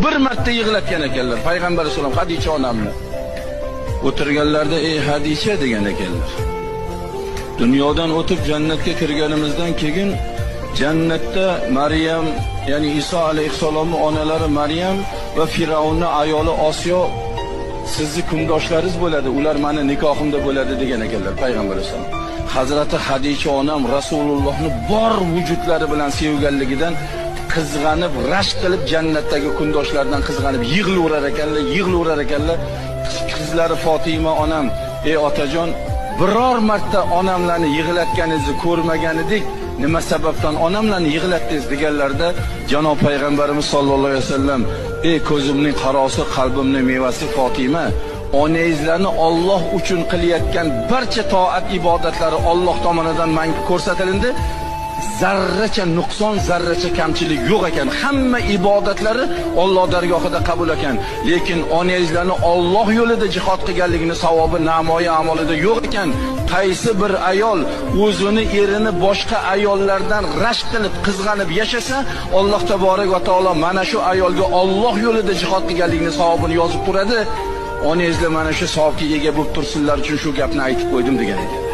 Bir marta yig'latgan ekanlar payg'ambar alayhisalom Hadicha onamni. O'tirganlarda ey Hadicha degan ekanlar. Dunyodan o'tib jannatga kirganimizdan keyin jannatda Maryam, ya'ni Iso alayhissalomning onalari Maryam va Firavunning ayoli Osiyo sizni kundoshlaringiz bo'ladi, ular meni nikohimda bo'ladi degan ekanlar payg'ambar alayhissalom. Hazrati Hadicha onam Rasulullohni bor vujudlari bilan sevganligidan qizg'anib, rashk qilib jannatdagi kundoshlardan qizg'anib yig'laverar ekanlar, yig'laverar ekanlar. Qizlari Fatima onam, ey otajon, biror marta onamlarni yig'latganingizni ko'rmagan edik, nima sababdan onamlarni yig'latdingiz deganlarida janob payg'ambarimiz sollallohu alayhi vasallam, ey ko'zimning qarosi, qalbimning mevasi Fatima, onangizlarni Alloh uchun qilayotgan barcha toat ibodatlari Alloh tomonidan menga ko'rsatilindi. Zarracha nuqson, zarracha kamchilik yo'q ekan. Hamma ibodatlari Alloh dargohida qabul ekan. Lekin onangizlarni Alloh yo'lida jihod qilganligini savobi namoyi amalida yo'q ekan. Qaysi bir ayol o'zini erini boshqa ayollardan rashk qilib, qizg'anib yashasa, Alloh taborak va taolo mana shu ayolga Alloh yo'lida jihod qilganligini savobini yozib turadi. Onangizlar mana shu savobga ega bo'lib tursinlar uchun shu gapni aytib qo'ydim degan ekan.